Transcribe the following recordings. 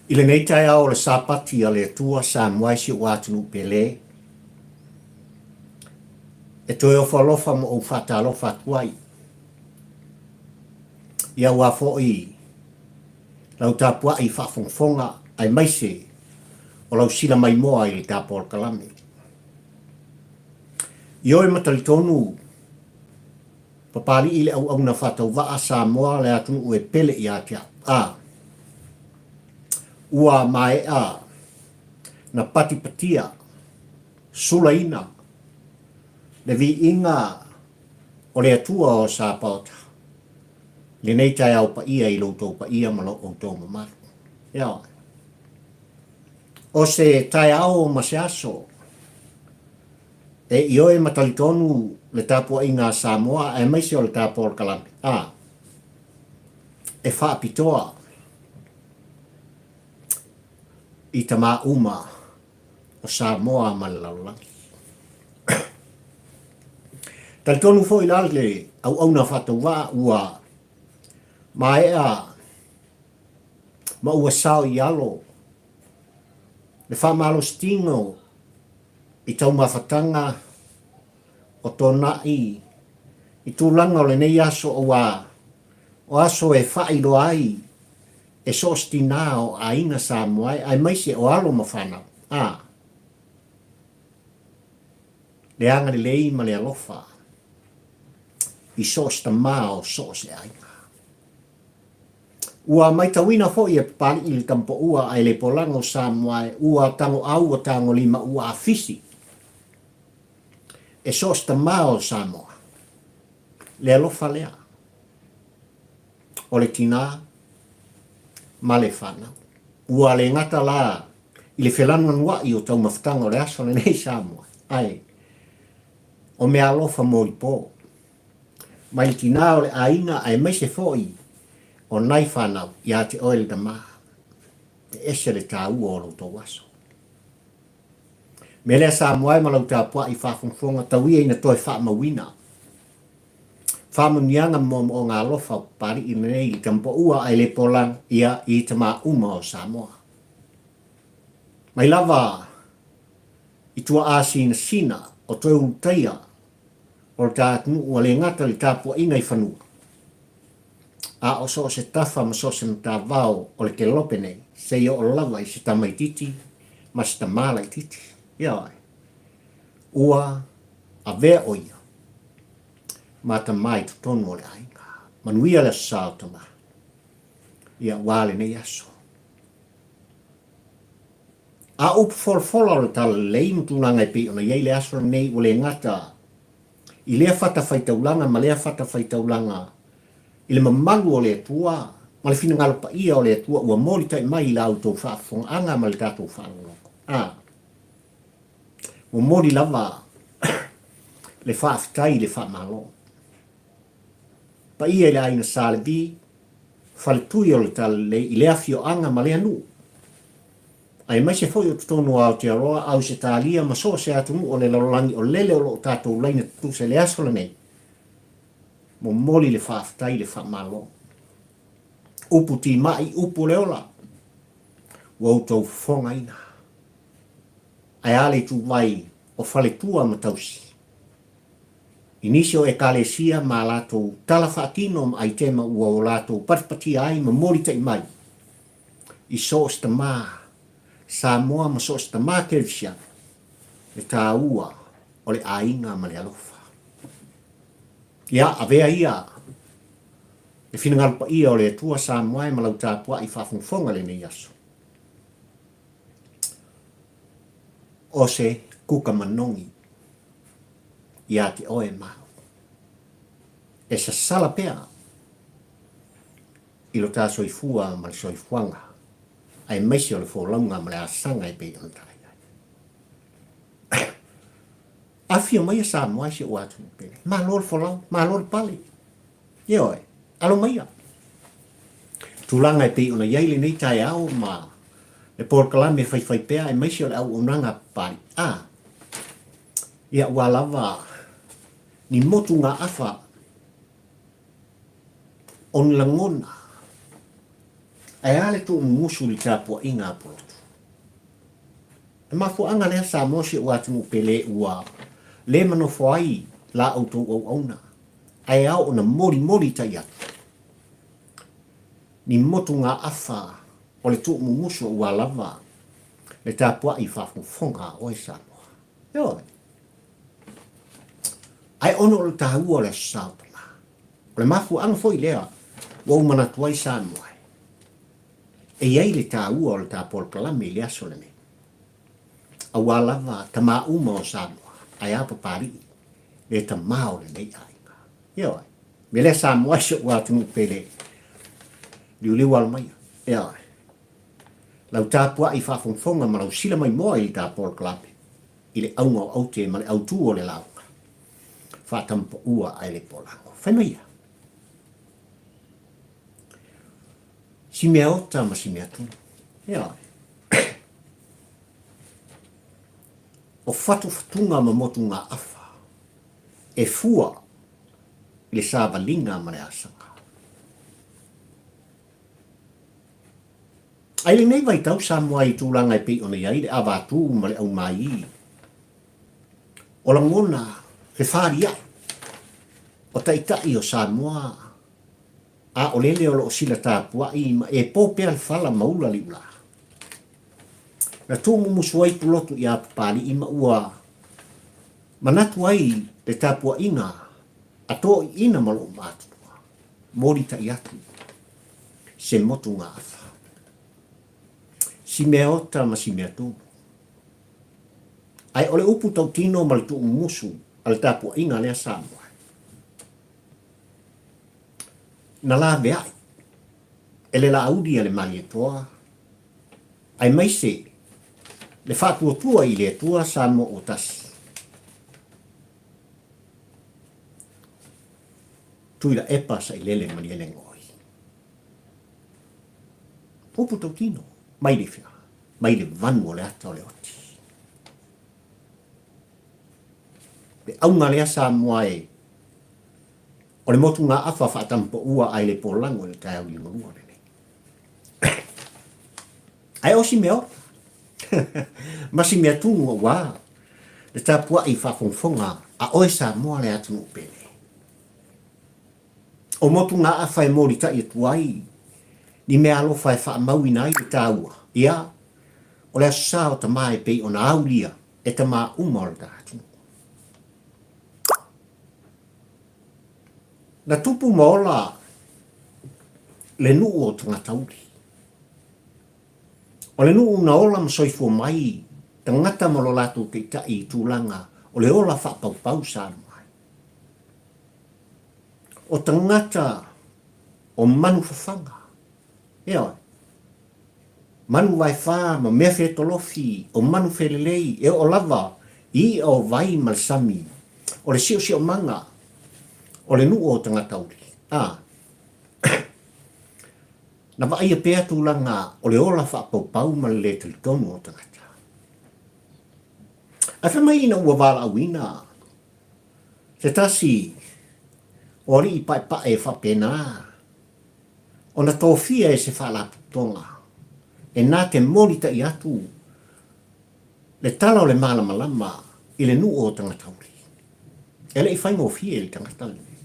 I lenei taeao o le Sapati a le Atua Samoa e si ou atunuu pele, e toe ofo alofa ma ou faatalofa atu ai. Ia aua foi lau tapuai faafogafoga aemaise o lau sila maimoa i le tapolokalame. Ioe ma talitonu Papalii le auauna faatauvaa Samoa le atunuu e pele ia te au. A. Ua maea na patipatia, sulaina, le viiga o le Atua o Sapaota i lenei taeao paia i lo outou paia ma lo outou mamalu. Ioe. O se taeao ma se aso E ioe ma talitonu le tapuaiga a Samoa aemaise o le tapolokalame a e faapitoa i tama uma o Samoa ma le lalolagi. Talitonu foi la le auauna faatauvaa ua maea ma ua sao i alo le faamalositino i taumafataga o Tonaʻi i tulaga o lenei aso auā o aso e faailoa ai e so o se tinā o aiga Samoa aemaise o alo ma fanau, ā, le agalelei ma le alofa i so o se tamā o so o se aiga. Ua maitauina foi e Papali'i le Tamapoua ae le polaga o Samoa e ua tagoau ua tagolima ua afisi e so o se tama o Samoa le alofa lea o le tinā ma le fanau. Ua le gata la i le felanuanua'i o taumafataga o le aso lenei Samoa ae o meaalofa molipo Mai le tinā o le aiga aemaise foi o nai fanau ia te oe le tama. E ese le taua o lo outou aso. Mea lea Samoa e ma lau tapuai faafogafoga tau ia ina toe faamauina faamanuiaga ma moomooga alofa o Papali'i lenei i Tamapaua ae le pola ia i tama uma o Samoa. Mai lava i tuaa sinasina o toe ulutaia o le ta atunuu ua le gata le tapuaiga i fanua, a o so o se tafa ma so o se matavao o le kelope nei, seia oo lava i se tamaitiiti ma se tamā laitiiti. Ioe. Ua avea ʻo ia ma tamā i totonu o le aiga. Manuia le Aso Sa o Tamā. Ia, ua lenei aso. A upu folafola o le Talalelei ma tulaga e pei ona i ai le aso lenei ua le gata i lea fatafaitaulaga ma lea fatafaitaulaga i le mamalu o le Atua ma le finagalo paia o le Atua ua molitai mai i la outou faafofogaaga ma le tatou faalogologo. A momoli lava le faafetai i le faamalo. Paia i le aiga Sa Levi, faletui o le Talalelei i lea afioaga ma lea nuu. Aemaise foi o totonu o Aotearoa, Ausetalia ma so o se atunuu o le lalolagi o lele o lo o tatou laina tutusa i le aso lenei, momoli le faafetai i le faamalo. Upu timai, upu o le ola, ua outou fofogaina. Ae a le ituvai o faletua ma tausi? I nisi o Ekalesia ma a latou tala faatino ma aitema ua o latou patipatia ai ma molitai mai i so o se tamā Samoa ma so o se tamā Kerisiano le tāua o le aiga ma le alofa. Ia, avea ia le finagalo paia o le Atua Samoa e ma lau tapuai faafogafoga lenei aso. O se kuka manogi ia te oe ma au. E sasala pea i lo ta soifua ma le soifuaga, aemaise o le folauga ma le asaga e pei ona ta i ai. Afio maia Samoa i si ou atunuu pele. Malo le folau, malo le pale. Ioe, alo maia. Tulaga e pei ona i ai lenei taeao ma le polokalame faifaipea aemaise o le auaunaga a Papalii. A, ia ua lava ni motugaafa o ni lagona. Ae a le tuumumusu i le tapuaiga a Pulotu? O le mafuaaga lea Samoa si ou atunuu pele ua le manofo ai la outou auauna ae ao ona molimoli tai atu ni motugaafa o le tuumumusu aua lava le tapuai faafogafoga a oe Samoa. Ioe. Ae ona o le taua o le Aso Sa o Tama. O le mafuaaga foi lea ua ou manatu ai Samoa e i ai le taua o le ta polokalame i le aso lenei. Aua lava tama uma o Samoa, ae a Papalii, le tama o lenei aiga. Ioe. Mea lea Samoa i si ou atunuu pele, liuliu alo maia. Ioe. Lau tapuai faafogafoga ma lau sila maimoa i le ta polokalame i le auga o aute ma le autū o le lauga. Faatamapaua ae le polago. Fai maia. Si mea ota ma si mea tunu. Ioe. O fatufatuga ma motugaafa e fua i le savaliga ma le asaga. Ae i lenei vaitau Samoa i tulaga e pei ona i ai le avatū ma le aumaī, o lagona fefaliai o taitai o Samoa a o lele o lo o sila tapuai ma e po pea le fala ma ula liulā. Na tuumumusu ai Pulotu iā Papali'i ma ua manatu ai le tapuaiga a toeaiina ma loo matutua, molitai atu se motugaafa, si mea ota ma si mea tonu. Ae o le upu tautino ma le tuumumusu a le tapuaiga lea Samoa, na laveai e le laauli a le Malietoa aemaise le faatuatua i le Atua Samoa ua tasi. Tuilaepa Sailele Malielegaoi. Upu tautino, mai le fea, mai le vanu o le ata o le oti. Le auga lea Samoa e, o le motugaafa faatamapaua ae le polago i le taeao liugalua lenei. Ae o si mea ota, ma si mea tunu aua le tapuai faafogafoga a oe Samoa le atunuu pele. O motugaafa e molitai atu ai ni mea alofa e faamauina ai le taua, ia, o le Aso Sa o Tama e pei ona aulia e tama uma o le ta atunuu. Na tupu ma ola le nuu o Tagatauli. O le nuu na ola ma soifua mai tagata ma lo latou taitai i tulaga o le ola faapaupau Samoa ai. O tagata o manu fafaga, ioe, manu vaefa ma mea fetolofi, o manu felelei e oo lava i i'a o vai ma le sami, o le siosiomaga o le nuu o Tagatauli, a. Na vaaia pea tulaga o le ola faapaupau ma le lē talitonu o tagata. Ae fai mai ina ua valaauina se tasi o alii paepae faapena ona tofia e se faalapotopotoga e na te molitai atu le tala o le malamalama i le nuu o Tagatauli. E le i faigofie i le tagata lenei.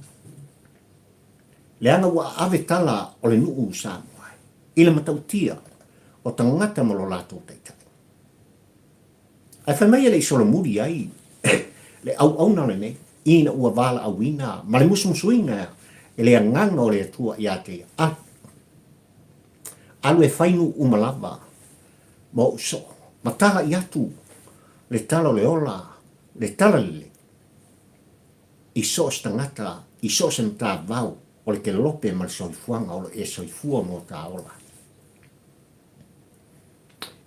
Leaga ua aave tala o le nuu i Samoa i le matautia o tagata ma lo latou taitai. Ae fai mai e le i solomuli ai le auauna lenei ina ua valaauina ma le musumusuina e le Agaga o le Atua ia te ia, Alu, alu e fai nuu uma lava ma ou soo, ma talai atu le tala o le ola, le tala lelei. I so o se tagata, i so o se matavao o le kelope ma le soifuaga o lo e soifua mo ta ola.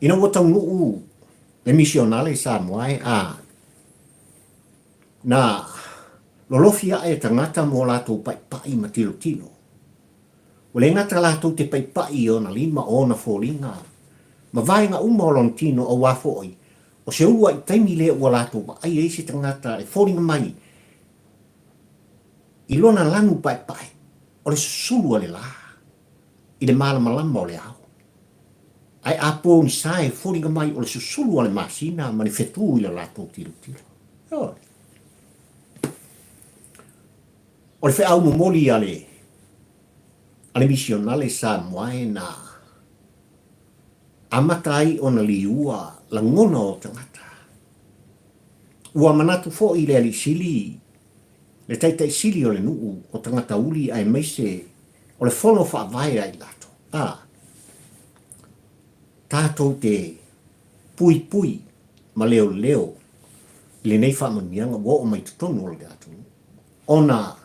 Ina ua taunuu le misionale i Samoa e a, na lolofi aʻe tagata mo latou paʻipaʻi ma tilotilo. Ua le gata latou te paʻipaʻi i ona lima, o ona foliga, ma vaega uma o lona tino auā foʻi O se uluaʻi taimi lea ua latou vaai ai se tagata e foliga mai i lona lanu paepae o le susulu a le lā i le malamalama o le ao. Ae a pogisa e foliga mai o le susulu a le masina ma le fetu i le latou tilotilo. Ioe. O le feau momoli a le a le misionale Samoa na amata ai ona liua lagona o tagata. Ua manatu foi le Alii Sili, le Taitai Sili o le nuu o tagata uli aemaise o le fono faavae a i latou, a tatou te puipui ma leoleo i lenei faamanuiaga ua oo mai totonu o le atunuu, ona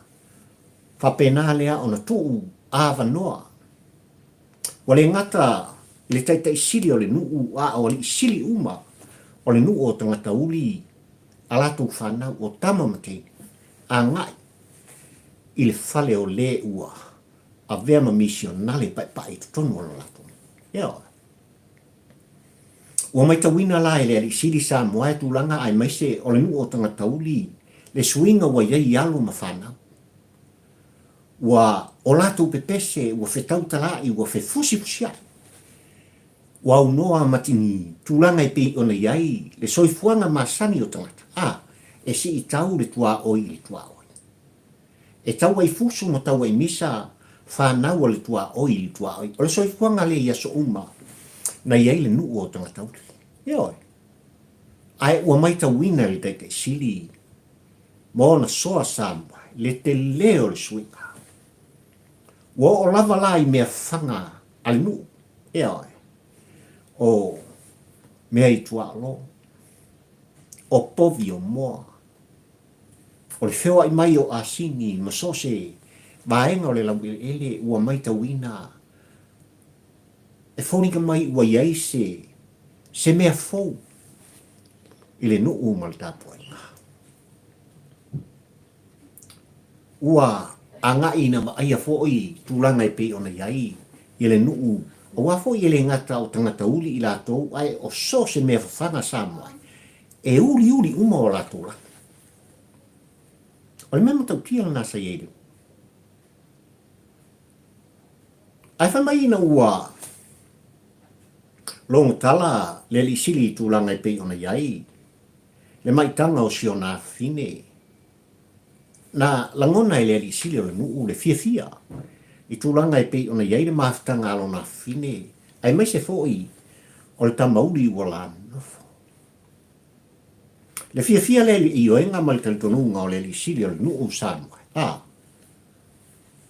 faapena lea ona tuu avanoa. Ua le gata i le Taitai Sili o le nuu a o alii sili uma o le nuu o tagata uli a latou fanau o tama ma teine, agai i le fale o le ua avea ma misionale paepae i totonu o lo latou nuu. Ioe. Ua maitauina la e le Alii Sili Samoa e tulaga aemaise o le nuu o Tagatauli le suiga ua i ai i alo ma fanau. Ua o latou pepese, ua fetautala'i, ua fefusifusia'i. Ua aunoa ma tini tulaga e pei ona i ai le soifuaga masani o tagata, a, e siitau le tuaoi i le tuaoi. E tau ai fusu ma tau ai misa fanau a le tuaoi i le tuaoi. O le soifuaga lea i aso uma na i ai le nuu o Tagatauli. Ioe. Ae ua maitauina e le Taitai Sili ma ona soa Samoa le tele o le suiga. Ua oo lava la i mea faga a le nuu, ioe, o mea i tuaolo, o povi o moa, o le feoai mai o asini ma so o se vaega o le laueleele ua maitauina e foliga mai ua i ai se se mea fou i le nuu ma le tapuaiga. Ua agai ina vaaia foi tulaga e pei ona i ai i le nuu, aua foi e le gata o tagata uli i latou ae o so o se mea fafaga Samoa e uliuli uma o latou lagi. O le mea matautia lena sa i ai i le nuu. Ae fai mai ina ua logotala le alii sili i tulaga e pei ona i ai le maitaga o si ona afafine, na lagona e le alii sili o le nuu le fiafia i tulaga e pei ona i ai le mafutaga a lona afafine, aemaise foi o le tamauli ua la nonofo. Le fiafia lea i le ioega ma le talitonuga o le alii sili o le nuu o Samoa, a,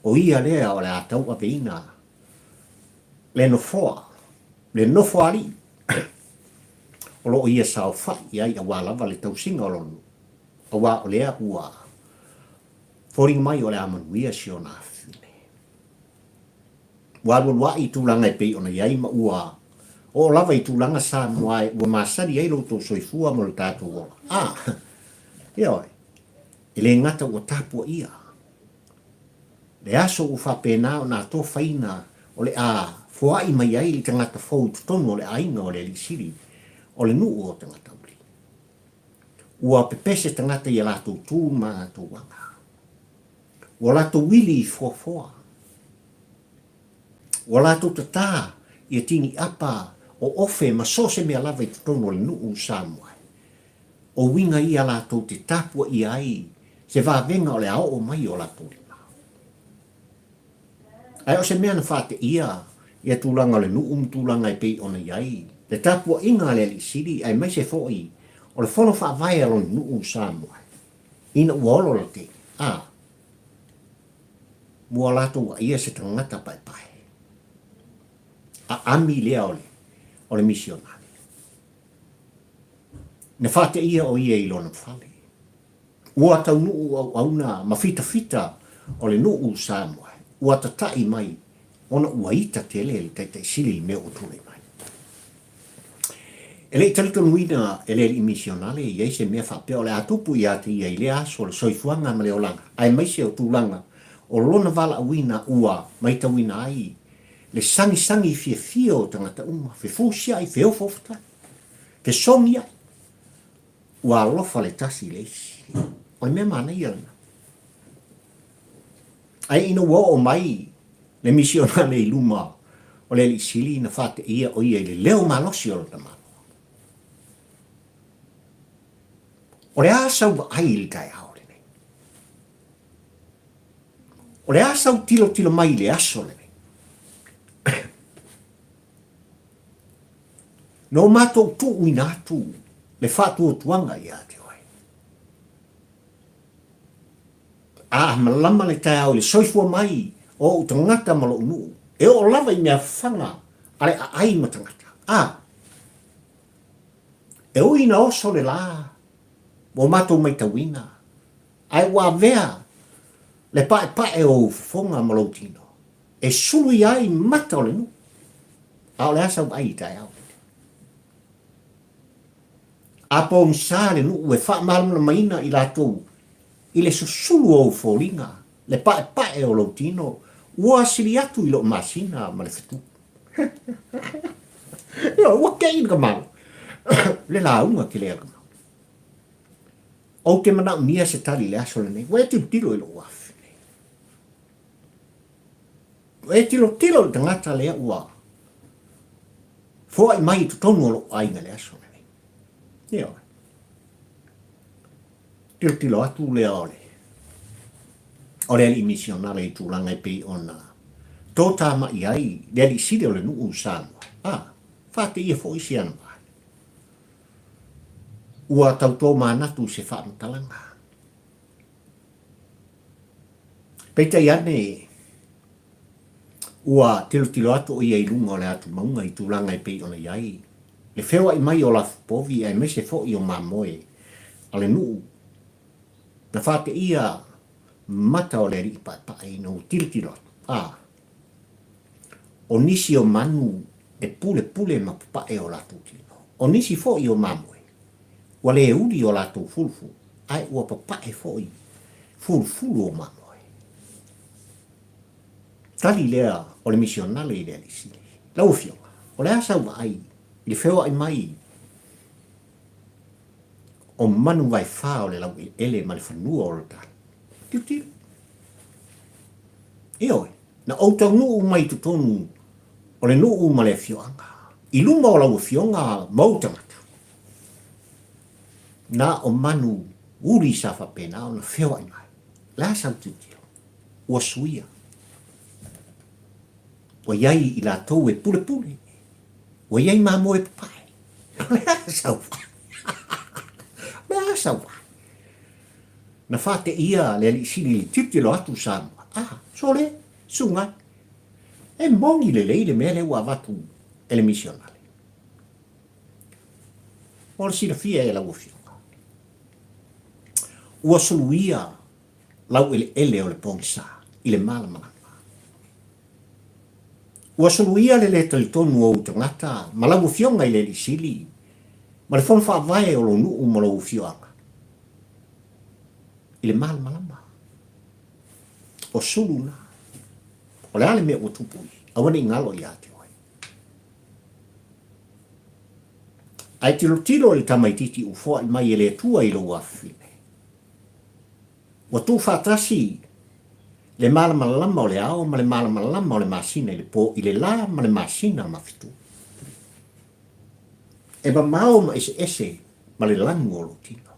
o ia lea o le a tauaveina le nofoa, le nofoalii o lo o ia saofai i ai aua lava le tausiga o lona nuu, aua o lea ua foliga mai o le a manuia si ona afafine. Ua alualuaʻi i tulaga e pei ona i ai ma ua oo lava i tulaga Samoa ua masani ai lo outou soifua ma lo tatou ola. A, ioe, e le gata ua tapuaia le aso ua faapena ona atofaina o le a foai mai ai le tagata fou i totonu o le aiga o le Alii Sili o le nuu o Tagatauli. Ua pepese tagata i a latou tu ma a latou aga. Ua latou wili i foafoa. Ua latou tatā ia tini apa o ofe ma so o se mea lava i totonu o le nuu o Samoa. O uiga ia latou te tapuaia ai se vavega o le a oo mai o latou lima. Ae o se mea na faateia ia tulaga o le nuu ma tulaga e pei ona i ai le tapuaiga a le Alii Sili aemaise foi o le fono faavae a lona nuu o Samoa ina ua olo la teine, a ua latou vaaia se tagata paepae aami lea o le o le misionale. Na faateia o ia i lona fale. Ua taunuu auauna ma fitafita o le nuu Samoa ua tatai mai ona ua ita tele le Taitai Sili i le mea ua tulai mai. E le i talitonuina e le alii misionale i ai se mea faapea o le a tupu ia te ia i lea aso o le soifuaga ma le olaga, aemaise o tulaga o lona valaauina ua maitauina ai le sagisagi fiafia o tagata uma, fefusiai, feofaofatai, fesogiai. Ua alofa le tasi i le isi. O le mea manaia lena. Ae ina ua oo mai le misionale i luma O le Alii Sili na faateia o ia i le leo malosi o lona Malo. O le a sau vaai i le taeao lenei? O le a sau tilotilo mai i le aso lenei? Na o matou tuuina atu le faatuatuaga ia te oe. A malama le taeao i le soifua mai o ou tagata ma lou nuu, e oo lava i mea faga a le aai ma tagata. A, e ui ina oso le lā, ua matou maitauina, ae ua avea le paepae o ou fofoga ma lou tino, e suluia ai mata o le nuu. A o le a sau vaai i le taeao lenei? A pogisa le nuu e faamalamalamaina i latou i le susulu o ou foliga, le paepae o lou tino, ua sili atu i lou masina ma le fetu. Ioe, ua kei le tamalo, le lauga tele a le tamalo. Ou te manaomia se tali i le aso lenei, ua e tilotilo i lou afafine. Ua e tilotilo i le tagata lea ua foai mai i totonu o lou aiga i le aso lenei. Ioe. Tilotilo atu lea o le o le alii misionare i tulaga e pei ona totamai ai le alii sili o le nuu i Samoa. A, faateia foi si ana vaai. Ua tauto manatu i se faamatalaga. Peitai ane, ua tilotilo atu o ia i luga o le atu mauga i tulaga e pei ona i ai le feoai mai o lafupovi aemaise foi o mamoe a le nuu. Na faateia mata o le alii paepae ina ua tilotilo atu, a, o nisi o manu e pulepule ma papae o latou tino, o nisi foi o mamoe ua le uli o latou fulufulu, ae ua papae foi fulufulu o mamoe. Tali lea o le misionale i le Alii Sili. Lau Afioga, o le a sau vaai i le feoai mai o manu vaefa o le laueleele ma le fanua o le talo? Tilotilo. Ioe, na ou taunuu mai i totonu o le nuu ma le afioaga, i luma o lau afioga ma ou tagata. Na o manu uli sa faapena ona feoai mai. O le a sau tilotilo? Ua suia. Ua i ai i latou e pulepule. Ua i ai mamoe papae. O le a sau vaai? O le a sau vaai? Na faateia le Alii Sili i le tilotilo atu Samoa. Ah, sole, sugai. E moni lelei le mea lea ua avatu e le misionale. Mo le silafia e lau Afioga, ua suluia laueleele o le pogisa i le malamalama. Ua suluia le lē talitonu o ou tagata ma lau Afioga i le Alii Sili ma le Fono Faavae o lou nuu ma lou afioaga i le malamalama. O sulu na. O le a le mea ua tupu i? Aua ne i galo ia te oe. Ae tilotilo i le tamaitiiti ua foai mai e le Atua i lou afafine. Ua tuufaatasi le malamalama o le ao ma le malamalama o le masina i le po, i le la ma le masina mafitu. E mamao ma eseese ma le lanu o lou tino.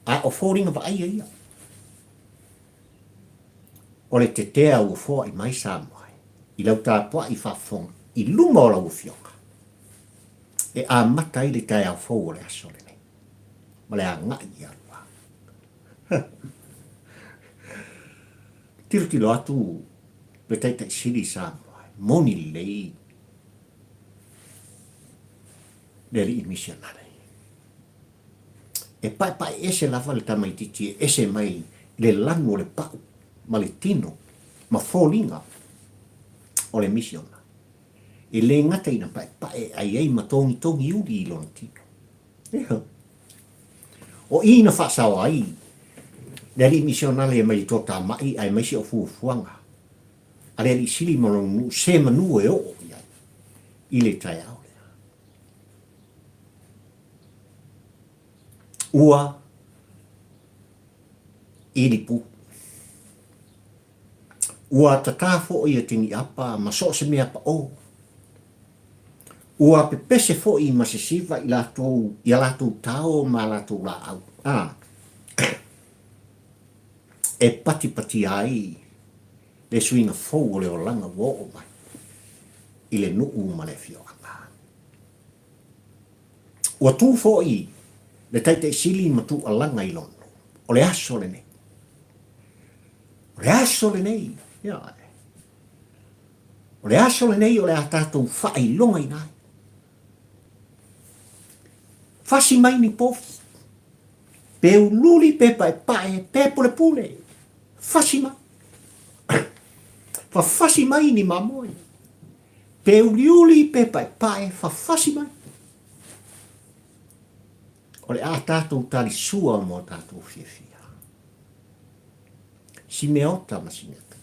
A o foliga vaaia ia. O le tetea ua foai mai Samoa i lau tapuai faafofoga i luma o lau Afioga e amata ai le taeao fou o le aso lenei ma le agai i Alua. Tilotilo atu le Taitai Sili Samoa, e moni lelei le alii misionare. E paepae ese lava le tamaitiiti e ese mai le lanu o le pau ma le tino ma foliga o le misiona. E le gata ina paepae ai ai ma togitogi uli i lona tino. Ioe. O i na faasao ai le alii misionale mai le toatamai aemaise o fuafuaga a le alii sili ma lona nuu se manu e oo i ai i le taeao lea. Ua ilipu. Ua tatā foi e Tiniʻapa ma so o se mea paʻō. Ua pepese foi ma sesiva i latou i a latou tao ma a latou laau, a e patipatia ai le suiga fou o le olaga ua oo mai i le nuu ma le afioaga. Ua tu foi le Taitaisili ma tuualaga i Lono, o le aso lenei. O le aso lenei, ioe. O le aso lenei o le a tatou faailogaina ai. Fasi mai ni povi, pe uliuli, pe paepae, pe pulepule, fasi mai. Fafasi mai ni mamoe, pe uliuli, pe paepae, fafasi mai. O le a tatou talisua mo tatou fiafia. Simeota ma Simeota.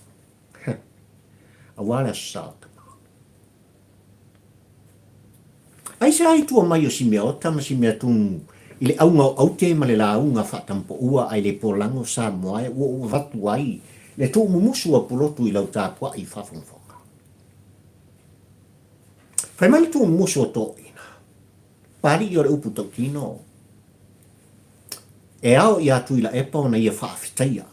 Aua le Aso Sa o Tama. Aisea i tua mai o Simeota ma Simeatunu i le auga o Aute ma le lauga faatampoua ai le polago o Samoa e ua ou avatu ai le tuumumusu a Pulotu i lau tapuai faafogafoga. Fai mai le tuumumusu o Toeaina, Palii o le upu tautino, e ao ia Tuilaepa ona ia faafetaia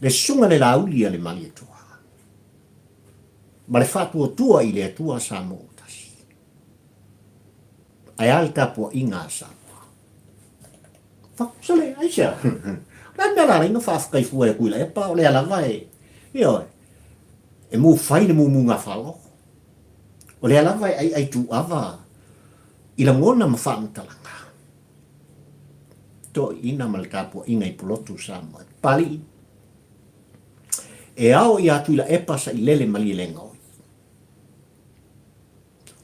le susuga le Laauli a le Malietoa ma le faatuatua i le Atua Samoa ua tasi. Ae a le tapuaiga a Samoa? Sole, aisea? O le a le mea la alai ona faafetai fua e Tuilaepa o lea lava e, ioe, e mufai le mumuga faalogo. O lea lava e aiai tuuava i lagona ma faamatalaga. Toeaiina ma le tapuaiga i Pulotu, Samoa. Papalii, e ao ia Tuilaepa Sailele Malielegaoi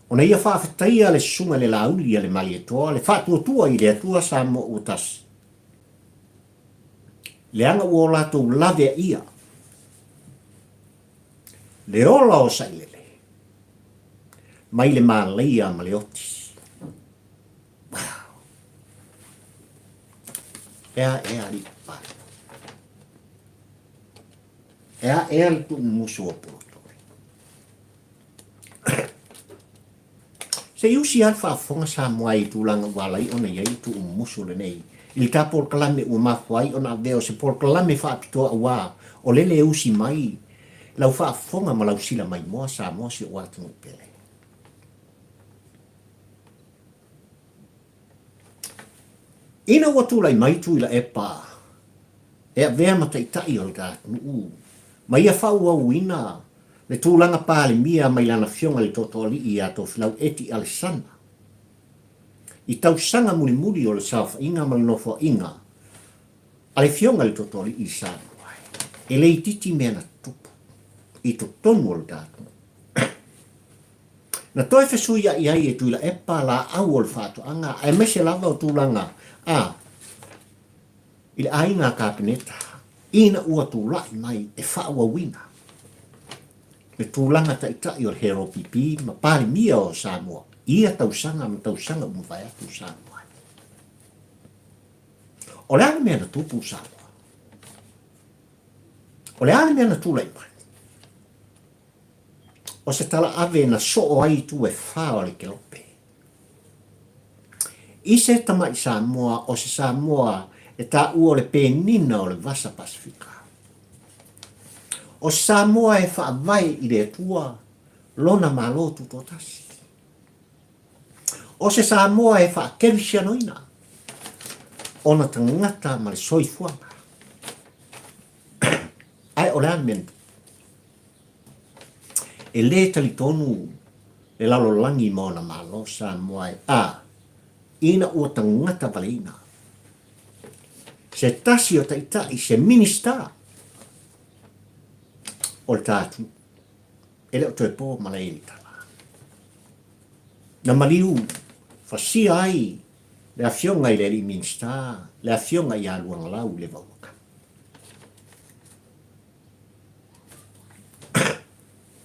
ona ia faafetaia le susuga i le Laauli a le Malietoa, le faatuatua i le Atua Samoa ua tasi, leaga ua o latou laveaia le ola o Sailele mai le malaia ma le oti. Wow. Ea ea alii papale. Ea ea le tuumumusu o Pulotu. Se i usi lava le faafofoga Samoa i tulaga ua ala ai ona i ai le tuumumusu lenei i le ta polokalame ua mafua ai ona avea o se polokalame faapitoa aua o lele e usi mai lau faafofoga ma lau sila maimoa Samoa si ou atunuu pele. Ina ua tulai mai Tuilaepa e avea ma taitai o le atunuu ma ia faaauauina le tulaga Palemia mai lana afioga i le Tootooalii ia Tofilau Eti Alesana i tausaga mulimuli o le saofaiga ma le nofoaiga a le afioga i le Tootooalii i Samoa, e le itiiti mea na tutupu i totonu o le atunuu. Na toe fesuia'i ai e Tuilaepa laau o le faatoaga aemaise lava o tulaga a i le aiga Kapeneta ina ua tulai mai e faaauauina le tulaga taitai o le HRPP ma Palemia o Samoa i ia tausaga ma tausaga ua mavae atu Samoa ai. O le a le mea na tupu Samoa? O le a le mea na tulai mai? O se talaave na soo ai itu e fā o le kelope. I se tamaʻi Samoa, o se Samoa e taua o le penina o le Vasa Pasifika. O se Samoa e faavae i le Atua lona Malo Tutoatasi. O se Samoa e faakerisianoina ona tagata ma le soifuaga. Ae o le a le mea na tupu? E lē talitonu le lalolagi ma ona malo Samoa e a ina ua tagata valeina se tasi o taitai, se Minisita o le ta atunuu. E le o toe po malae i le tala. Na maliu fasia ai le afioga i le alii Minisita, le afioga ia Luagalau Levauaka.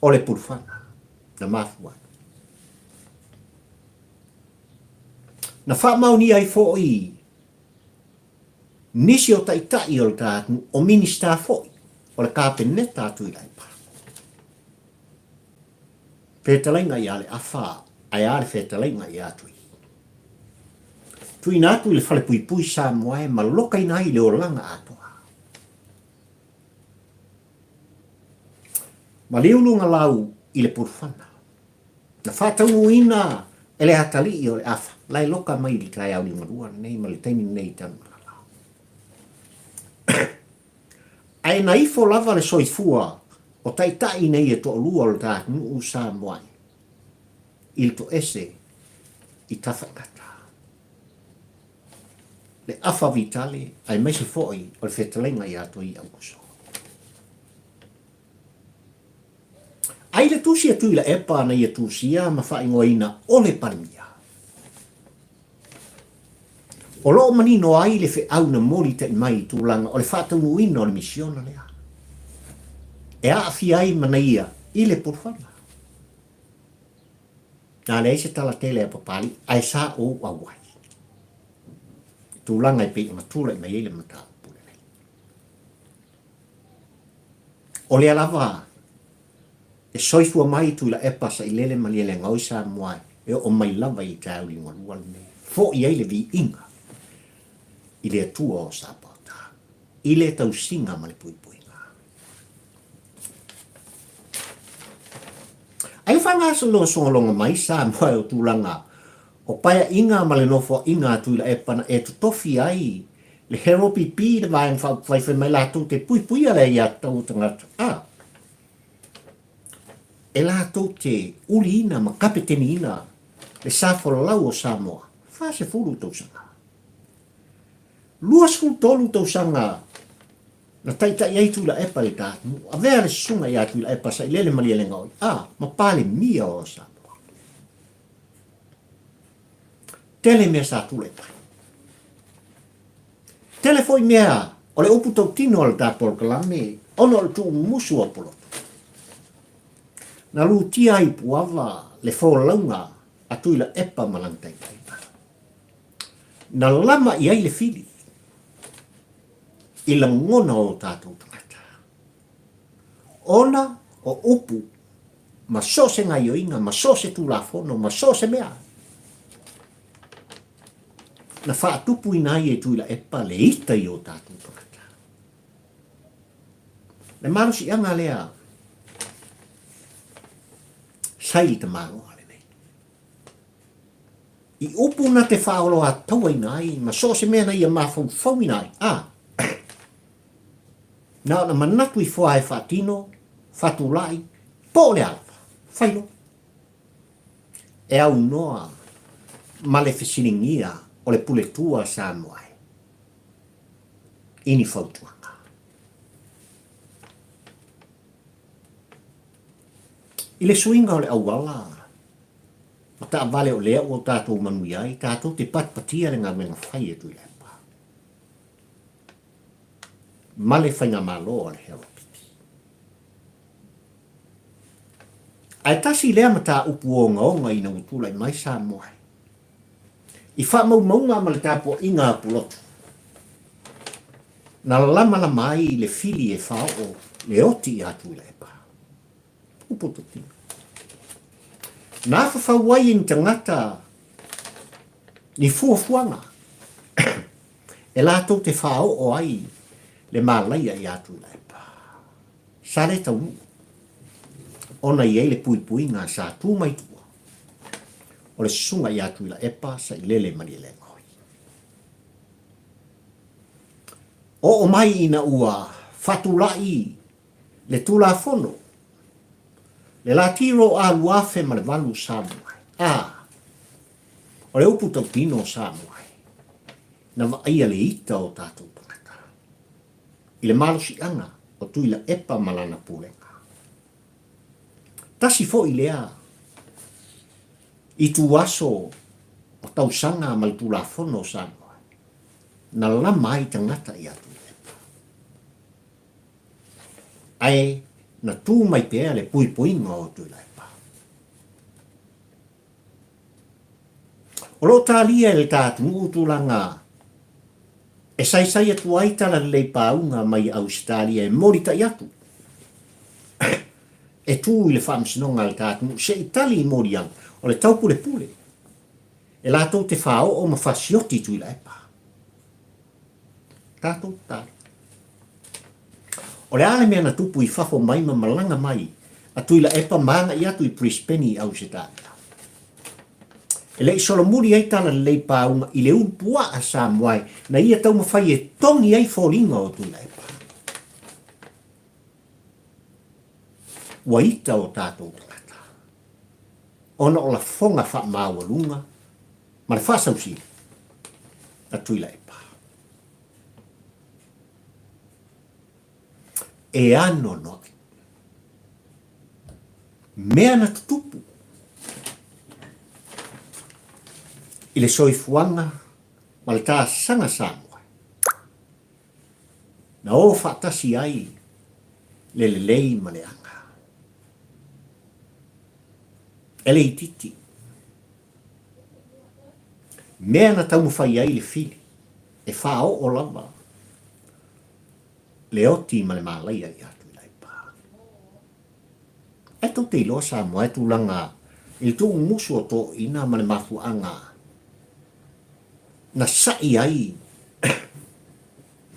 O le pulufana na mafua ai. Na faamaonia ai foi nisi o taitai o le ta atunuu, o Minisita foi o le Kapeneta a Tuilaepa. Fetalaiga ia Leafa ae a le fetalaiga ia Tui. Tuuina atu i le falepuipui Samoa e malokaina ai le olaga atoa. Maliu luga lau i le pulufana. Na faataunuuina e le atalii o Leafa, la e loka mai i le taeao liugalua lenei ma le taimi lenei i Tanumalala. Ae na ifo lava le soifua o taitai nei e toalua o le ta atunuu Samoa i le toese i Tafaigata. Le afa vitale aemaise foi o le fetalaiga ia Toiauso. Ai le tusi a Tuilaepa na ia tusia ma faaigoaina o le Palemia. O lo o manino ai le feau na molitai mai i tulaga o le faataunuuina o le misiona lea e aafia ai manaia i le pulufana. Na leai se tala tele a Papalii ae sa ou auai i tulaga e pei ona tulai mai ai le mataupu lenei. O lea lava e soifua mai Tuilaepa Sailele Malielegaoi Samoa e oo mai lava i le taeao liugalua lenei, foi ai le viiga i le Atua o Sapaota, i le tausiga ma le puipuiga. Ai le faagasologa mai Samoa o tulaga o paeaiga ma le nofoaiga a Tuilaepa na e totofi ai le Hero PP le Vaega Faaupufai fai mai latou te puipuia le aiatatau o tagata, a e latou te uliina ma kapeteniina le sa folau o Samoa 40 tausaga. 23 tausaga na taitai ai Tuilaepa i le ta atunuu, avea le susuga ia Tuilaepa Sailele Malielegaoi, a ma Palemia o Samoa. Tele mea sa tulai mai. Tele foi mea o le upu tautino a le ta polokalame ona o le tuumusu o Pulotu. Na lutia ai i Puava le folauga a Tuilaepa ma lana taitaiga. Na lama i ai le fili i lagona o tatou tagata. Ona o upu ma so o se gaioiga ma so o se tulafono ma so o se mea na faatupuina ai e Tuilaepa le ita i o tatou tagata. Le malosiaga lea sa i le tamaloa lenei. I upu na te faaoloatauaina ai ma so o se mea na ia mafaufauina ai, a, na ona manatu ifo lava e faatino, faatulai, po o le a lava, fai loa. E aunoa ma le fesiligia o le Puletua a Samoa i ni fautuaga. I le suiga o le auala ma taavale o lea ua tatou manuia ai, tatou te patipatia le galuega fai e Tuilaepa ma le faigamalo a le Heropiti. Ae tasi lea mataupu ogaoga ina ua tulai mai Samoa i faamaumauga ma le tapuaiga a Pulotu, na lamalama ai le fili e faaoo le oti ia Tuilaepa. Upu totino. Na fafau ai e ni tagata ni fuafuaga e latou te faaoo ai le malaia ia Tuilaepa. Sa le taunuu ona i ai le puipuiga sa tu mai tua o le susuga ia Tuilaepa Sailele Malielegaoi. Oo mai ina ua faatulai le Tulafono, le Latiro a 2008 Samoa, a o le upu tautino o Samoa, na vaaia le ita o tatou tagata i le malosiaga o Tuilaepa ma lana pulega. Tasi foi lea ituaso o tausaga ma le Tulafono o Samoa na lama ai tagata ia Tuilaepa. Ae na tu mai pea le puipuiga o Tuilaepa. O lo o talia e le ta atunuu tulaga e saisai atu ai talalelei pāuga mai Ausetalia e molitai atu. e tū i le Faamasinoga a le ta atunuu se i tali i moliaga o le taupulepule e latou te faaoo ma fasioti i Tuilaepa. Tatou tatalo. O le a le mea na tupu i fafo mai ma malaga mai a Tuilaepa ma agai atu i Brisbane i Ausetalia? E le i solomuli ai talalelei pauga i le ulu puaa Samoae na ia taumafai e togi ai foliga o Tuilaepa. Ua ita o tatou tagata ona o lafoga faamaualuga ma le faasausili a Tuilaepa. E anoanoai mea na tutupu i le soifuaga ma le taasaga Samoa na o faatasi ai le lelei ma le aga. E le itiiti mea na taumafai ai le fili e faaoo lava le oti ma le malaia ia Tuilaepa. Ae tou te iloa Samoa e tulaga i le tuumumusu o toeaiina ma le mafuaaga na sa'i ai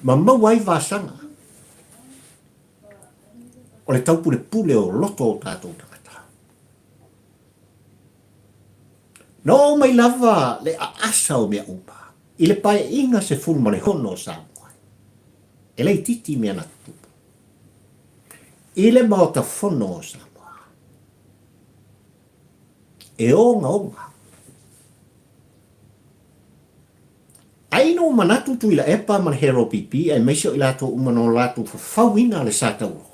ma maua ai vasaga o le taupulepule o loto o tatou tagata. Na oo mai lava le aasa o mea uma i le paeaiga 16 o Samoa, e le itiiti mea na tutupu i le Maota Fono o Samoa. E ogaoga. Ai ina ua manatu Tuilaepa ma le Hero PP aemaise o i latou uma na o latou fafauina le sa taulo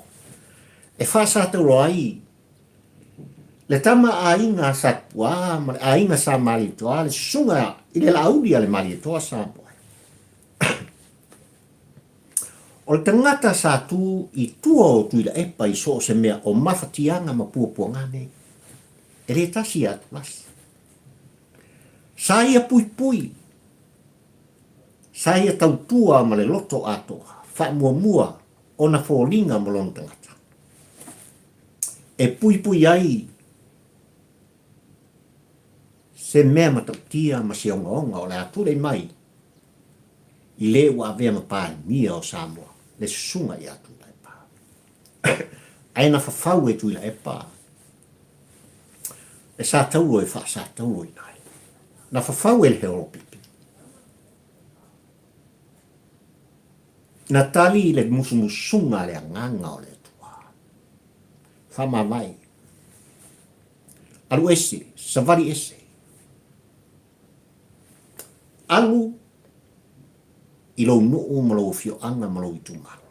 e faasataulo ai le tama aiga a Satupuā ma le aiga Sa Malietoa, le susuga i le Laauli a le Malietoa Samoa. O le tagata sa tu i tua o Tuilaepa i so o se mea o mafatiaga ma puapuaga nei, e le tasi ia Tulasi. Sa ia puipui, sa ia tautua ma le loto atoa, faamuamua ona foliga ma lona tagata. E puipui ai se mea matautia ma se ogaoga o le a tulai mai i le ua avea ma Palemia o Samoa, le Susuga ia Tuilaepa. Ae na fafau e Tuilaepa le sa taulo e faasatauloina ai. Na fafau e le Heolopipi. Na tali i le musumusuga a le Agaga o le Atua. Faamavae. Alu ese, savali ese. Alu i lou nuu ma lou afioaga ma lou itumalo.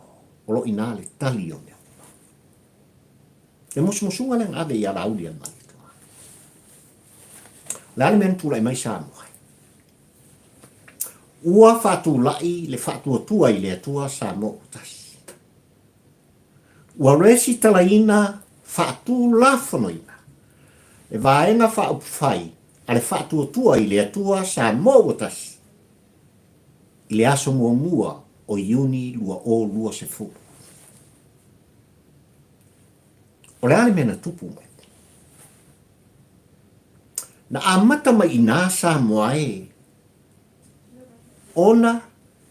O lo o i ina le tali o mea uma. Le musumusuga lea na ave ia Laauli a le Malietoa. O le a le mea na tulai mai Samoa ai? Ua faatulai le faatuatua i le Atua Samoa ua tasi. Ua resitalaina faatulafonoina le Vaega Faaupufai a le Faatuatua i le Atua Samoa ua tasi i le aso muamua o Iuni 2020. O le a le mea na tupu mai? Na amata mai i inā Samoa e ona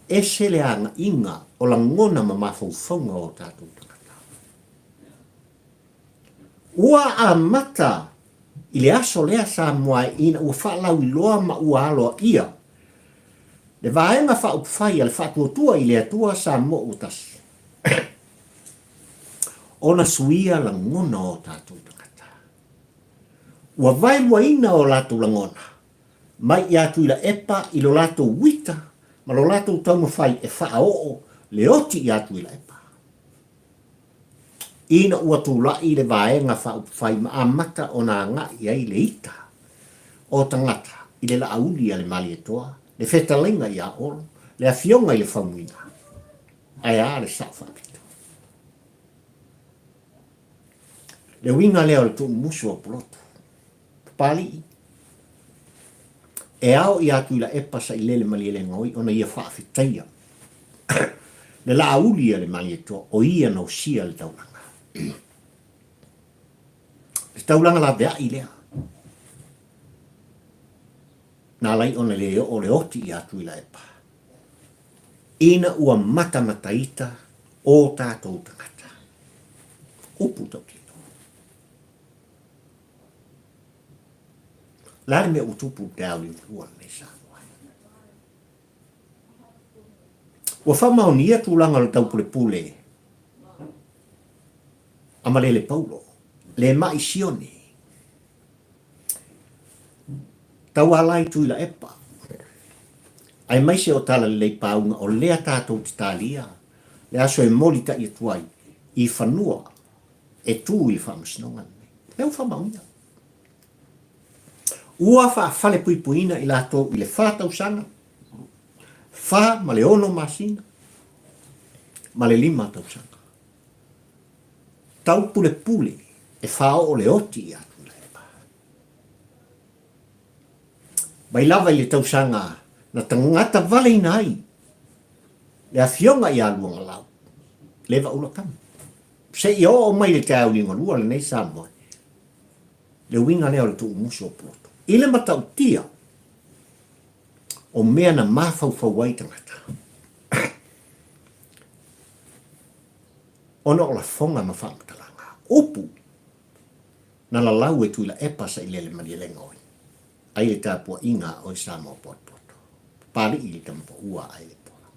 ese le agaiga o lagona ma mafaufauga o tatou tagata. Ua amata i le aso lea Samoa ina ua faalauiloa ma ua aloaia le Vaega Faaupufai a le Faatuatua i le Atua Samoa ua Tasi ona suia lagona o tatou tagata. Ua vaeluaina o latou lagona mai ia Tuilaepa i lo latou uita ma lo latou taumafai e faaoo le oti ia Tuilaepa. Ina ua tulai le Vaega Faaupufai ma amata ona agai ai le ita o tagata i le Laauli a le Malietoa, le fetalaiga ia Olo, le Afioga i le Faumuina, ae a le Sao Faapito. Le uiga lea o le tuumumusu o Pulotu. Papalii, E ao ia Tuilaepa Sailele Malielegaoi ona ia faafetaia le Laauli a le Malietoa o ia na osia le taulaga. taulaga laveai lea. Na ala ai ona le oo le oti iā Tuilaepa, ina ua matamataita o tatou tagata. Upu tautino. O le a le mea ua tupu i le taeao liugalua lenei Samoa? Ua faamaonia tulaga o le taupulepule a Malele Paulo, le ma'i Sione, Tauala i Tuilaepa, aemaise o Talalelei Pauga o lea tatou te talia le aso e molitai atu ai i fanua e tu i le faamasinoga lenei. Lea ua faamaonia. Ua faafalepuipuiina i latou i le fa tausaga, fa ma le ono masina, ma le lima tausaga. Taupulepule e faaoo le oti ia Tuilaepa. Mai lava i le tausaga na tagata valeina ai le afioga ia Luagalau, le Vaula Kami, seia oo mai le taeao liugalua lenei Samoa, le uiga lea o le tuumusu o Puloto. I le matautia o mea na mafaufau ai tagata, ona o lafoga ma faamatalaga, upu na lalau e Tuilaepa Sailele Malielegaoi ai le tapuaiga a oe Samoa potopoto, Papalii le tama paua a Ailepola.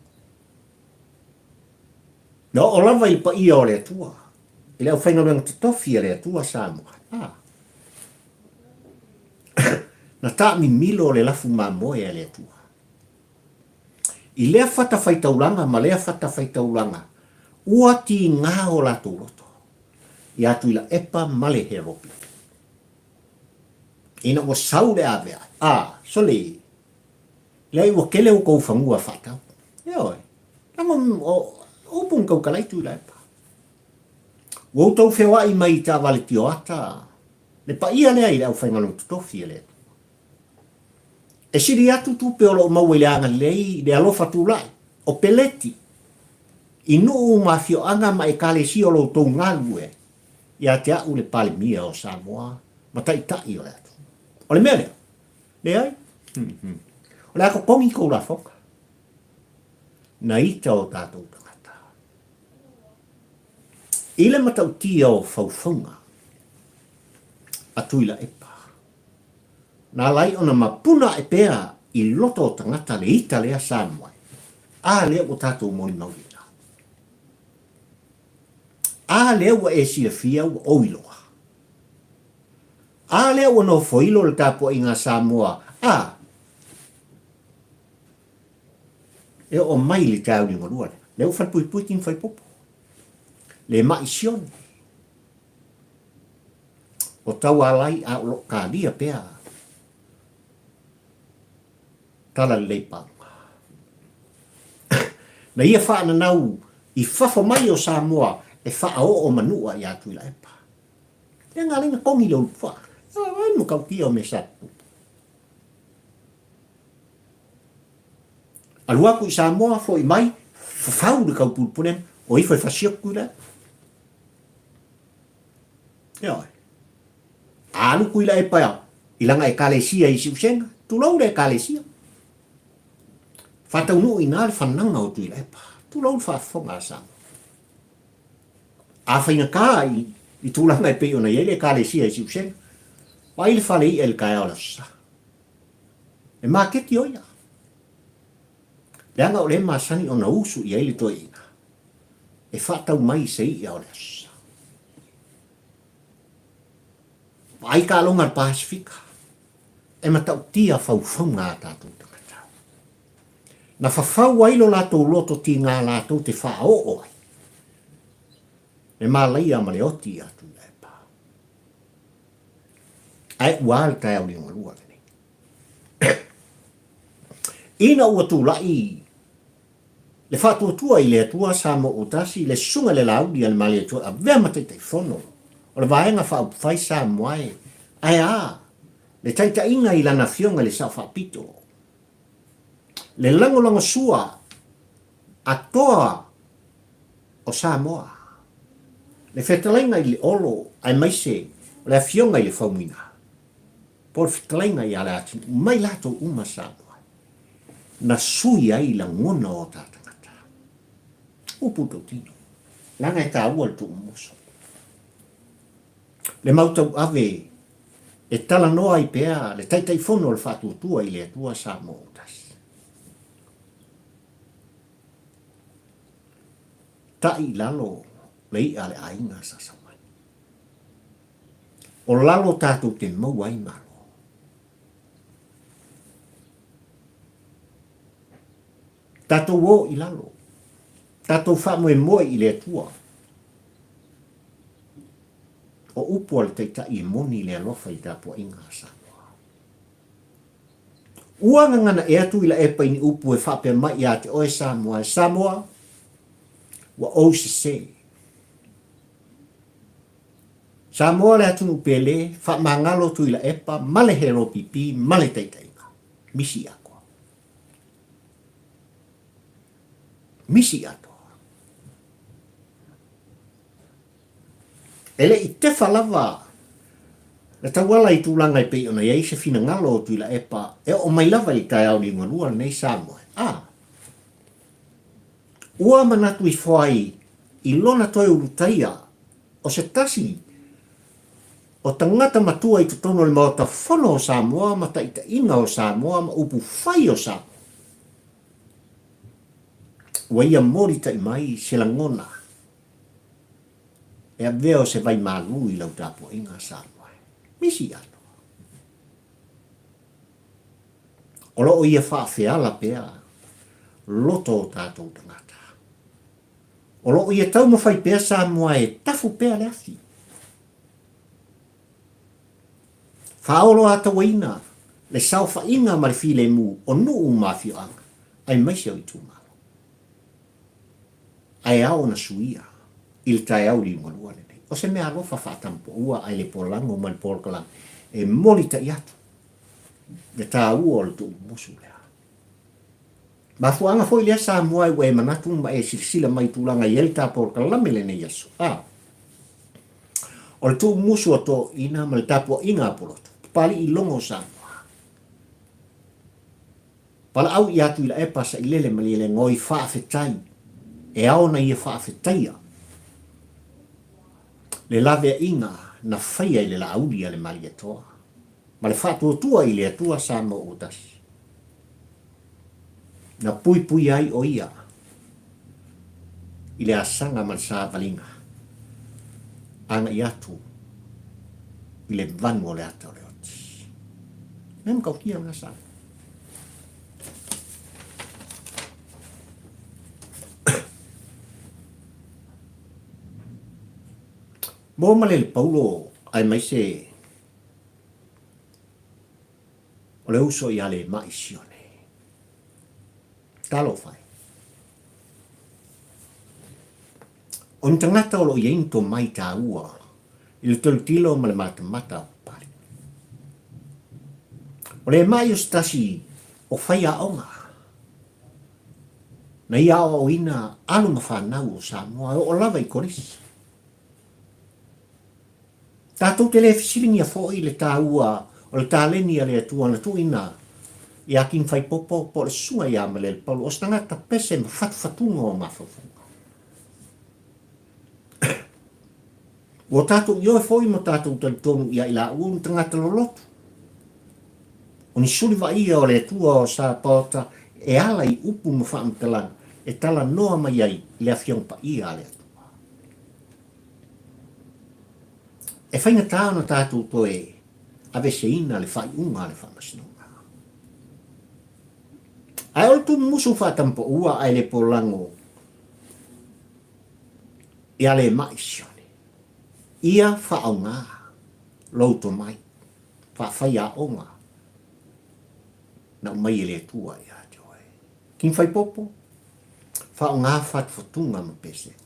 Na oo lava i le paia o le Atua, i le aufaigaluega totofi a le Atua Samoa, a na taamimilo le lafu mamoe a le Atua. I lea fatafaitaulaga ma lea fatafaitaulaga, ua tiga o latou loto iā Tuilaepa ma le Heropi. Ina ua sau le aveae, a, sole, leai ua kele outou fanua faatau. Ioe, leaga o upu na tautala ai Tuilaepa. Ua outou feoai mai i taavale tioata, le paia lea i le aufaigaluega totofi a le Atua. E sili atu tupe o lo o maua i le agalelei i le alofa tulai o peleti i nuu ma afioaga ma ekalesia o lo outou galulue ai ia te a'u le Palemia o Samoa ma Taitai o le atunuu. O le mea lea, leai, o le a totogi tou lafoga. Na ita o tatou tagata i le matautia o faufauga a Tuilaepa. Na ala ai ona mapuna ae pea i loto o tagata le ita lea Samoa a lea ua tatou molimauina. A lea ua e silafia ua ou iloa. A lea ua nofoilo le tapuaiga a Samoa a e oo mai le taeao liugalua lea. Lea ua falepuipui tini faipopo. Le ma'i sione. O Taualai a o lo o talia pea Talalelei Pauga. Na ia faananau i fafo mai o Samoa e faaoo manua iā Tuilaepa. Lea na ala ai na togi le ulupuaa. Ai matautia o mea sa tutupu. Alu atu i Samoa, foi mai, fafau le taupulepulega, o ifo e fasi atu Tuilaepa. Ioe. A alu Tuilaepa i lana ekalesia i Siusega, tulou le ekalesia. Faataunuu i ina le fanaga o Tuilaepa, tulou le faafofoga a Samoa. A faigata i, i tulaga e pei ona i ai le ekalesia i Siusega, vaai le fale i'a i le taeao o le Aso Sa. E maketi o ia. Leaga o lea e masani ona usu i ai le toeaina e faatau mai i se i'a o le Aso Sa. Vaai taaloga a le Pasefika, e matautia faufauga a tatou tagata. Na fafau ai lo latou loto tiga latou te faaoo ai le malaia ma le oti iā Tuilaepa. Ae ua le taeao liugalua lenei. Ina ua tulai Le faatuatua i le Atua Samoa ua tasi, le Susuga i le Laauli a le Malietoa e avea ma Taitaifono o le Vaega Faaupufai Samoa e, ae a le taitaiga i lana Afioga i le Sao Faapito, le lagolagosua a toa o Samoa, le fetalaiga i le Olo aemaise O le Afioga i le Faumuina, po o le Fetalaiga ia Leatinuu, mai latou uma Samoa, na sui ai lagona o ta tagata. Upu tautino, leaga e taua le tuumumusu. Le mau tauave e talanoa ai pea le Taitaifono o le Faatuatua i le Atua Samoa ua tasi. Ta'i i lalo le i'a a le aiga sa sau mai. O lalo tatou te maua ai malo. Tatou o i lalo. Tatou faamoemoe i le Atua. O upu a le Taitai e moni le alofa i tapuaiga a Samoa. Ua gagana ea Tuilaepa i ni upu e faapea mai ia te oe Samoa e Samoa, ua ou sese. Samoa le atunuu pele, faamagalo Tuilaepa ma le HLPP ma le taitaiga. Misi atoa. Misi atoa. E le i tefa lava le tauala i tulaga e pei ona i ai se finagalo o Tuilaepa e oo mai lava i le taeao liugalua lenei Samoa. A ua manatu ifo ai i lona toe ulutaia o se tasi o tagata matua i totonu o le Maota Fono o Samoa ma taitaiga o Samoa ma upu fai o Samoa. Ua ia molitai mai se lagona e avea o se vai malū i lau tapuaiga, Samoa e. Misi atoa. O lo o ia faafeala pea loto o tatou tagata. O lo o ia taumafai pea Samoa e tafu pea le afi. Faaoloatauaina le saofaiga ma le filemu o nuu ma afioaga, aemaise o itumalo. Ae ao ona suia i le taeao liugalua lenei. O se mea alofa faatampoua ae le polago ma le polokalame e molitai atu le taua o le tuumumusu lea. Mafuaaga foi lea Samoa ua e manatu ma e silasila mai i tulaga i ai le ta polokalame lenei aso. A. O le tuumusu a toeaiina ma le tapuaiga a Pulotu, Papalii logo o Samoa. Valaau ia Tuilaepa Sailele Malielegaoi faafetai e ao ona ia faafetaia le laveaiga na faia i le laauli a le Malietoa ma le faatuatua i le Atua Samoa ua tasi. Na puipuia ai o ia i le asaga ma le savaliga agai atu i le vanu o le ata o le oti. Mea matautia lena sa. Mo ma le Paulo aemaise o le uso ia Lema'i Sione. Talofa e. O ni tagata o lo o i ai ni tomai taua i le tilotilo ma le matamata a Papalii. O Lema'i o se tasi o faiaoga na ia aoaoina alo ma fanau o Samoa e oo lava i kolisi. Tatou te le fesiligia foi le taua o le taleni a le Atua na tuuina iā King Faipopo po o le Susuga iā Malelepaulo, o se tagata pese ma fatufatuga o mafaufauga. Ua tatou ioe foi ma tatou talitonu ia i laua ni tagata lolotu, o ni suli vaaia o le Atua o Sapaota e ala i upu ma faamatalaga e talanoa mai ai i le Afioga Paia a le Atua. E faigata ona tatou toe aveeseina le faaiuga a le Faamasinoga. Ae o le tumumusu faatampaua ae le polago ia le ma'i Sione. Ia faaaoga lou tomai faafaiaoga na aumai e le Atua ia te oe. King Faipopo, faaaoga fatufatuga ma pesega.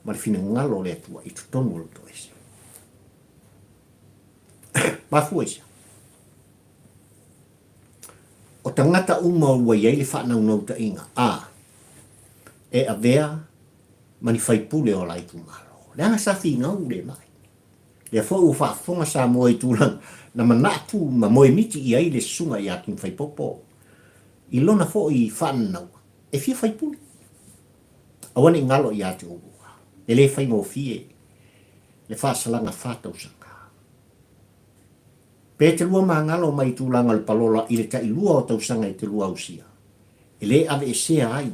ma le finagalo o le Atua i totonu o le toese. Mafua i se aha? O tagata uma ua i ai le faanaunautaiga, a, e avea ma ni faipule o la itumalo. Leaga sa finau le mai. Lea foi ua faafofoga Samoa i tulaga na manatu ma moemiti i ai le susuga ia King Faipopo i lona foi faananaua e fia faipule. Aua ne i galo ia te oulua, e le faigofie le faasalaga fa tausaga. Pe te lua magalo mai i tulaga o le palola i le tailua o tausaga e te lua ausia, e le aveesea ai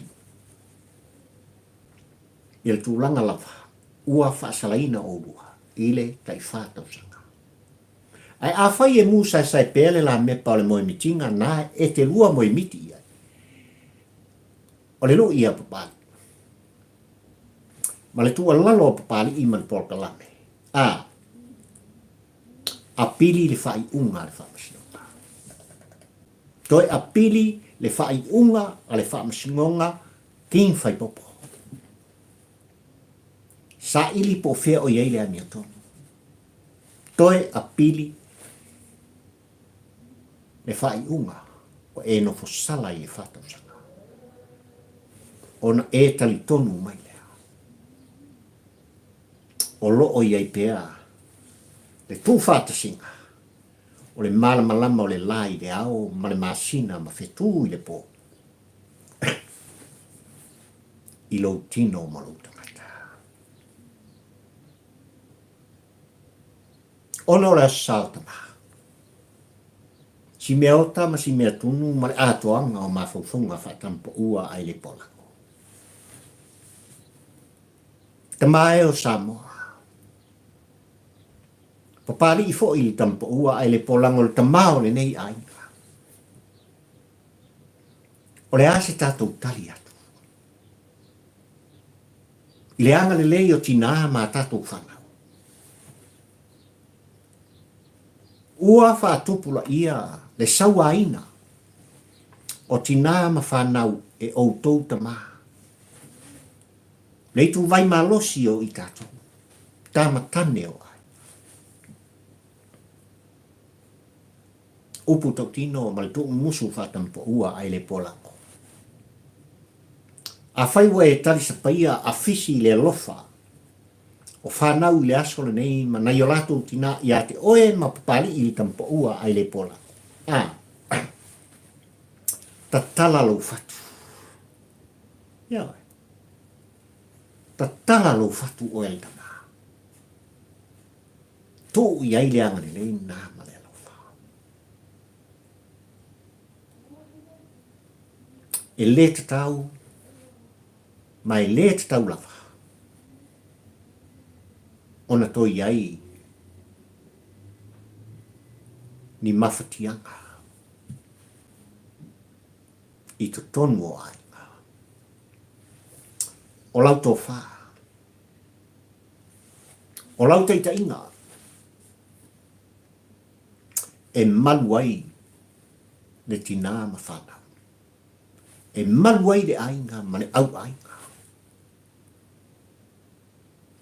i le tulaga lava ua faasalaina oulua i le taifa tausaga. Ae afai e mu saesae pea le lamepa o le moemitiga na e te lua moemiti i ai, o le lui ia Papalii, ma le tuualalo a Papalii ma le polokalame, a apili le faaiuga a le Faamasinoga. Toe apili le faaiuga a le Faamasinoga King Faipopo. Saili po o fea o i ai le amiotonu. Toe apili le faaiuga ua e nofo sala i le fa tausaga. Ona e talitonu mai lea, o lo o i ai pea le tuufaatasiga o le malamalama o le la i le ao ma le masina ma fetu i le po i lou tino ma lou tagata. Ona o le Aso Sa o Tama. Si mea ota ma si mea tunu ma le atoaga o mafaufauga faatampaua ai le polago. Tama e o Samoa. Papalii foi le tampaua ai le polago o le tama o lenei aiga. O le a se tatou tali atu? I le agalelei o tinā ma a tatou fanau. Ua faatupulaia le sauaina o tinā ma fanau e outou tamā. Le ituvai malosi o i tatou, tama tane o ai. Upu tautino ma le tuumusu faatampoua ai le polago. Afai ua e talisapaia a fisi i le alofa o fanau i le aso lenei ma nai o latou tinā ia te oe ma Papalii i le tampoua ai le polago, a tatala lou fatu. Ioe. Tatala lou fatu oe le tama. Tuu i ai le agalelei lena ma le alofa. E le tatau ma e le tatau lava ona toe i ai ni mafatiaga i totonu o aiga. O lau tofa. O lau taitaiga e malu ai le tinā ma whanau. E malu ai le aiga ma le au aiga.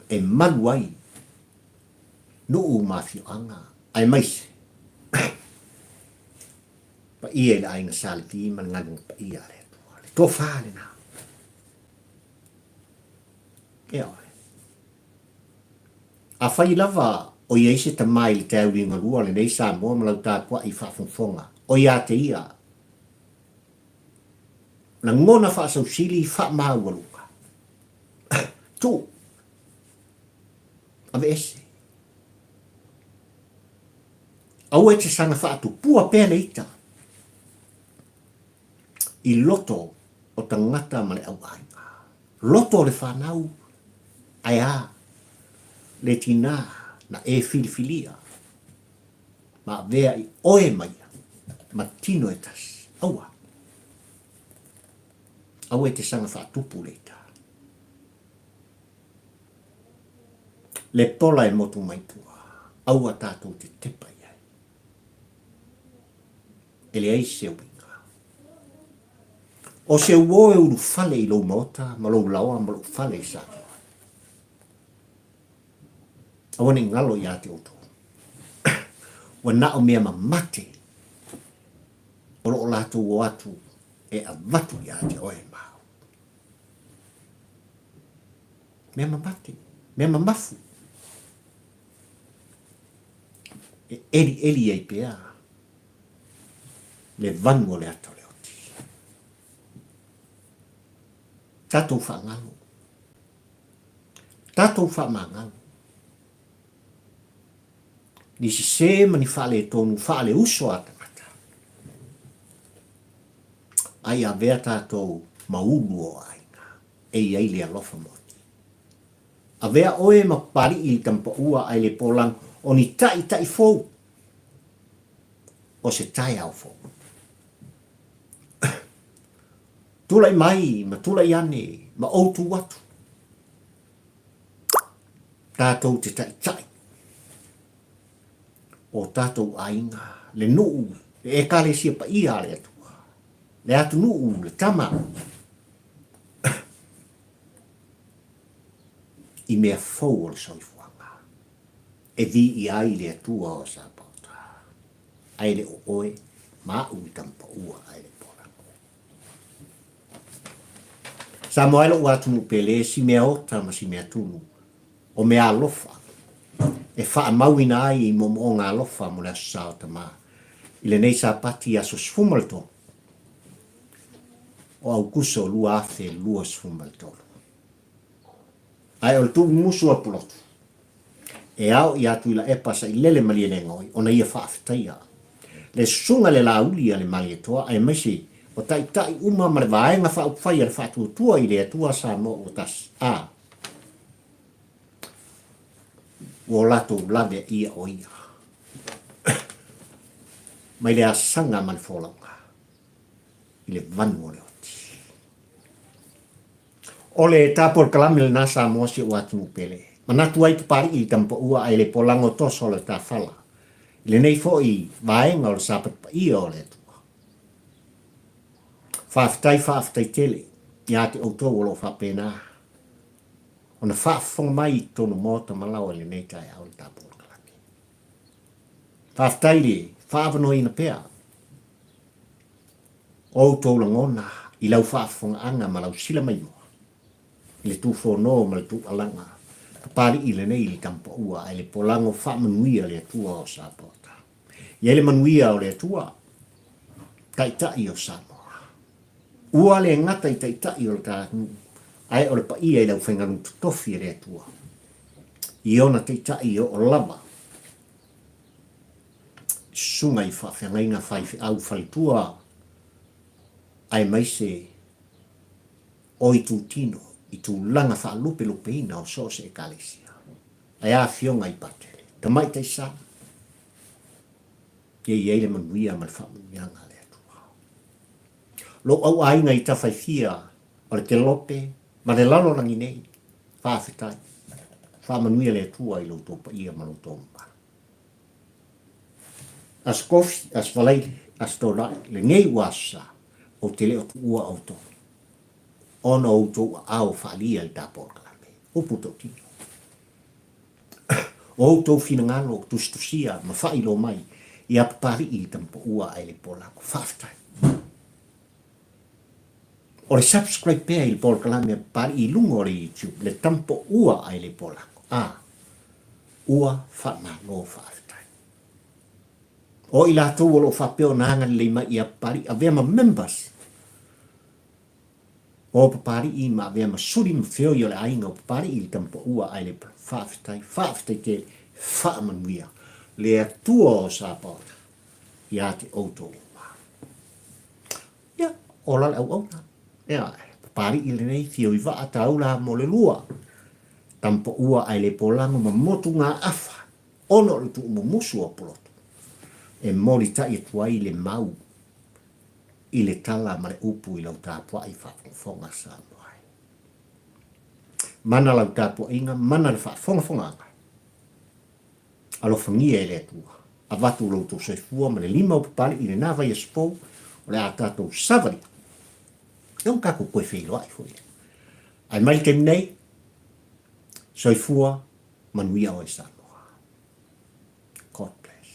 E malu ai nuu ma afioaga aemaise paia i le aiga Sa Levi ma le galuega paia a le Atua. Le tofa lena. Ioe. Afai lava o i ai se tama i le taeauligalua lenei Samoa ma lau tapuai faafogafoga, o ia te ia, lagona faasausili faamaualuga. Tuu. Aveese. Aua e te saga faatupua pea le ita i loto o tagata ma le auaiga. Loto o le fanau, ae a le tinā na e filifilia ma avea i oe ma ia, ma tino e tasi. Aua. Aua e te saga faatupu le ita. Le pola e motu mai tua, aua tatou te tepa i ai. E leai se uiga. O se uo e ulufale i lou maota ma lou laoa ma lou fale i Samoa. Aua ne i galo ia te outou. Ua na o mea mamate o lo o latou o atu e avatu ia te oe ma au. Mea mamate. Mea mamafu. E ʻeliʻeli ai pea le vanu o le ata o le oti. Tatou faagalo. Tatou faamagalo. Ni sesē ma ni faaletonu faaleuso a tagata. Ai avea tatou ma ulu o aiga e i ai le alofa moni. Avea oe ma Papali'i i le tamapaua ae le polago o ni ta'ita'i fou o se taeao fou. Tulai mai ma tulai ane ma ou tu atu. Tatou te ta'ita'i o tatou aiga, le nu'u, le Ekalesia paia a le Atua, le atunuu, le tama, i mea fou o le soifuaga e viia ai le Atua o Sapaota, ae le o oe ma a'u i tamapaua ae le polago. Samoa e lo'u atunuu pele, si mea ota ma si mea tunu, o mea alofa e faamauina ai i moomooga alofa mo le Aso Sa o Tama i lenei Sapati aso 13 o Aukuso 2023. Ae o le tuumumusu o Pulotu, e ao ia Tuilaepa sailele malielegaoi ona ia faafetaia le susuga i le Laauli a le Malietoa aemaise o taitai uma ma le Vaega Faaupufai a le Faatuatua i le Atua Samoa Ua Tasi a ua o latou laveaia o ia mai le asaga ma le folauga i le vanu o le oti. O le ta polokalame lena Samoa si ou atunuu pele. Manatu ai Papali'i i Tamapaua ae le polago toso le ta fala i lenei foi vaega o le Sapati Paia o le Atua. Faafetai faafetai tele ia te outou o lo o faapena ona faafofoga mai i totonu maota ma laoa i lenei taeao le ta polokalame. Faafetai le faaavanoaina pea o outou lagona i lau faafofogaaga ma lau silamaimoa i le tufono ma le tuualaga Papali'i lenei i le Tamapaua ae le polago faamanuia le Atua o Sapaota. I ai le manuia o le Atua, Taitai o Samoa. Ua le gata i Taitai o le ta atunuu, ae o le paia i le aufaigaluega totofi a le Atua i ona Taitai e oo lava susuga i faafeagaiga faifeau faletua aemaise o itutino i tulaga faalupelupeina o so o se Ekalesia. Ae a afioga i Patele, Tamaitai Sa, ia i ai le manuia ma le faamanuiaga a le Atua. Lou au aiga i Tafaifia o le Kelope ma le lalolagi nei, faafetai. Faamanuia le Atua i lo outou paia ma lo outou mamalu. Aso Kofi, Aso Faraile, Aso Toonai, lenei ua aso Sa, ou te le o tuua outou, ona o outou aao faaalia i ta polokalame. Upu tautino. O outou finagalo tusitusia ma faailoa mai ia Papali'i i Tamapaua ae le Polago. Faafetai. O le subscribe pea i le polokalame a Papali'i i luga o le YouTube, le Tamapaua ae le Polago. A, ua faamalo faafetai. O i latou o lo o faapea ona agalelei mai ia Papali'i, avea ma members o Papali'i ma avea ma suli ma feoi o le aiga o Papali'i i le Tamapaua ae le Faafetai, faafetai tele, faamanuia le Atua o Sapaota ia te outou uma. Ia, ola le auauna. Ia, Papali'i lenei, fio i vaa, taula mo le lua. Tamapaua ae le polago ma motugaafa ona o le tuumumusu o Pulotu e molitai atu ai le mau i le tala ma le upu i lau tapuai faafogafoga Samoa e. Mana lau tapuaiga, mana le faafogafogaaga. Alofagia e le Atua, avatu lo outou soifua ma le lima o Papali'i i lena vaiaso fou o le a tatou savali. E ono tatou toe feiloai foi lea. Ae mai le taimi nei, soifua manuia oe Samoa. God bless.